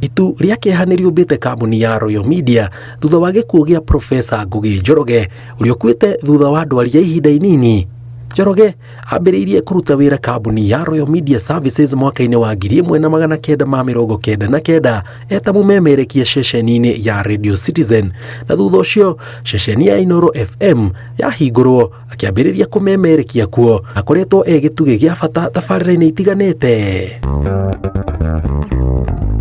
Itu rĩa kĩeha nĩ rĩũmbĩte kambuni ya Royal Media thutha wa gĩkuũ gĩa Profesa Ngũgĩ Njoroge ũrĩa ũkuĩte thutha wa ndwari ya ihinda inini. Njoroge ambĩrĩirie kũruta wĩra kambuni ya Royal Media Services mwaka-inĩ wa 1999 eta mũmemerekia ceceni-inĩ ya Radio Citizen, na thutha ũcio ceceni ya Inooro FM yahingũrwo akĩambĩrĩria kũmemerekia kuo. Akoretwo e gĩtugĩ gĩa bata tabarĩra-inĩ itiganĩte.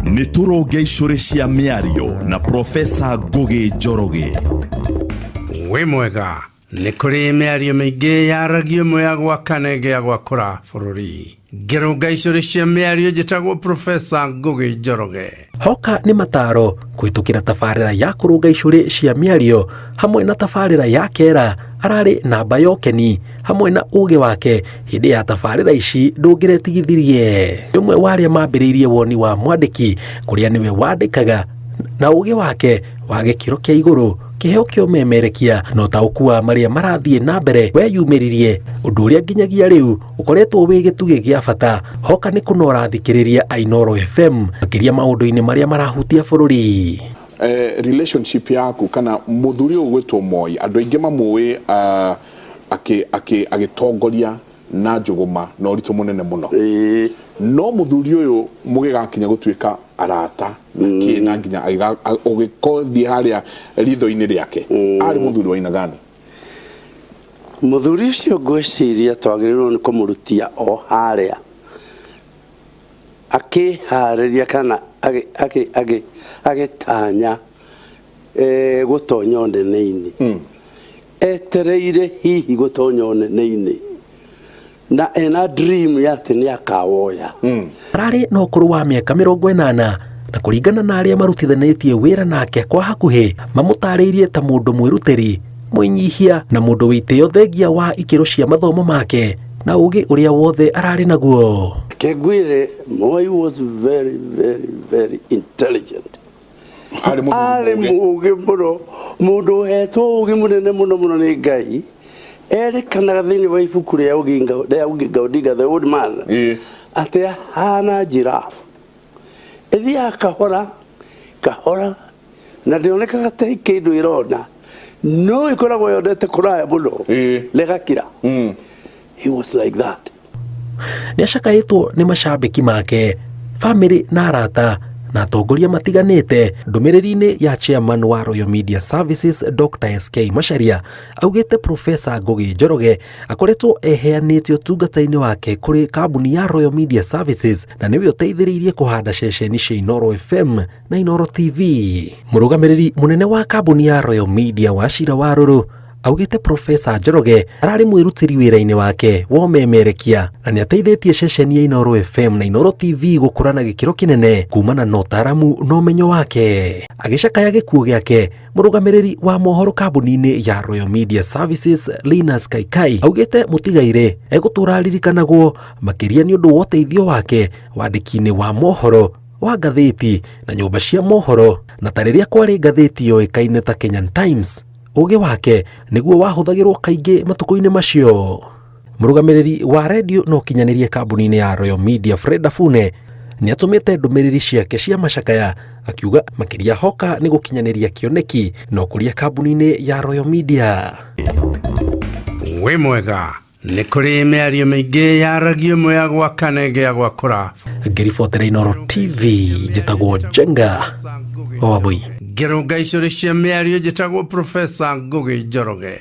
Nĩ tũrũnge icũrĩ cia mĩario na Profesa Ngũgĩ Njoroge. Wĩ mwega. Nĩ kũrĩ mĩario mĩingĩ yaragio ĩmwe ya gwaka na ĩngĩ ya gwakũra bũrũri. Ngĩrũnga icũrĩ cia mĩario njĩtagwo Profesa Ngũgĩ Njoroge. Hoka nĩ mataro kũhĩtũkĩra tabarĩra ya kũrũnga icũrĩ cia mĩario hamwe na tabarĩra ya kera ararĩ namba ya ũkeni hamwe na ũgĩ wake hĩndĩ ya tabarĩra ici ndũngĩretigithirie. Nĩ ũmwe wa arĩa mambĩrĩirie woni wa mwandĩki kũrĩa nĩwe wandĩkaga na ũgĩ wake wa gĩkĩro kĩa igũrũ kĩheo kĩa ũmemerekia na ũtaũku wa marĩa marathiĩ na mbere weyumĩririe, ũndũ ũrĩa nginyagia rĩu ũkoretwo wĩ gĩtugĩ gĩa bata. Hoka nĩ kũnora athikĩrĩria a Inooro FM makĩria maũndũ-inĩ marĩa marahutia bũrũri. Relationship yaku kana muthuri ũyũ gwĩtwo Moi, andũ aingĩ mamũĩ agĩtongoria na njũgũma na ũritũ mũnene mũno. No mũthuri ũyũ mũgĩgakinya gũtuĩka arata na kĩ na nginya ũgĩkothiĩ harĩa ritho-inĩ rĩake, arĩ mũthuri wa aina gani? Mũthuri ũcio ngwĩciria twagĩrĩirwo nĩ kũmũrutia o harĩa akĩharĩria kana agĩtanya gũtonya ũnene-inĩ. Etereire hihi gũtonya ũnene-inĩ na ena dream ya atĩ nĩ akawoya. Ararĩ na ũkũrũ wa mĩaka 80 na kũringana na arĩa marutithanĩtie wĩra nake kwa hakuhĩ mamũtarĩirie ta mũndũ mwĩrutĩri, mwĩnyihia na mũndũ wĩ itĩo thengia wa ikĩro cia mathomo make na ũgĩ ũrĩa wothe ararĩ naguo. Reke ngwĩre, Moi was very very very intelligent. Arĩ mũthuri Arĩ mũũgĩ. mũũgĩ mũno, mũndũ ũhetwo ũũgĩ mũnene mũno mũno nĩ Ngai. Erĩkanaga thĩinĩ wa ibuku rĩa Oginga, rĩa Oginga Odinga the old man, atĩ ahana giraffe. Ĩthiaga kahora kahora na ndĩonekaga ta kĩndũ ĩrona, no ĩkoragwo yonete kũraya mũno na ĩgakira. He was like that. Nĩ acakaĩtwo nĩ macambĩki make, bamĩrĩ na arata na atongoria matiganĩte. Ndũmĩrĩri-inĩ ya chairman wa Royal Media Services Dr. SK Macharia augĩte Profesa Ngũgĩ Njoroge akoretwo eheanĩte ũtungata-inĩ wake kũrĩ kambuni ya Royal Media Services na nĩwe ũteithĩrĩirie kũhanda ceceni cia Inooro FM na Inooro TV. Mũrũgamĩrĩri mũnene wa kambuni ya Royal Media Wachira Warũrũ augĩte Profesa Njoroge ararĩ mwĩrutĩri wĩra-inĩ wake wa ũmemerekia na nĩ ateithĩtie ceceni ya Inooro FM na Inooro TV gũkũra na gĩkĩro kĩnene kumana na ũtaaramu na ũmenyo wake. Agĩcakaya gĩkuũ gĩake, mũrũgamĩrĩri wa mohoro kambuni-inĩ ya Royal Media Services Linus Kaikai augĩte mũtigairĩ egũtũra aririkanagwo makĩria nĩ ũndũ wa ũteithio wake wandĩki-inĩ wa mohoro wa ngathĩti na nyũmba cia mohoro, na ta rĩrĩa kwarĩ ngathĩti yoĩkaine ta Kenyan Times, ũgĩ wake nĩguo wahũthagĩrwo kaingĩ matukũ-inĩ macio. Mũrũgamĩrĩri wa redio na ũkinyanĩria kambuni-inĩ ya Royal Media Fred Afune nĩ atũmĩte ndũmĩrĩri ciake cia macakaya akiuga makĩria hoka nĩ gũkinyanĩria kĩoneki na ũkũria kambuni-inĩ ya Royal Media. Wĩ mwega. Nĩ kũrĩ mĩario mĩingĩ yaragio ĩmwe ya gwaka na ĩngĩ ya gwakũra. Ngĩribotera Inooro TV njĩtagwo Njenga Wambui. Ngĩrũnga icũrĩ cia mĩario njĩtagwo Profesa Ngũgĩ Njoroge.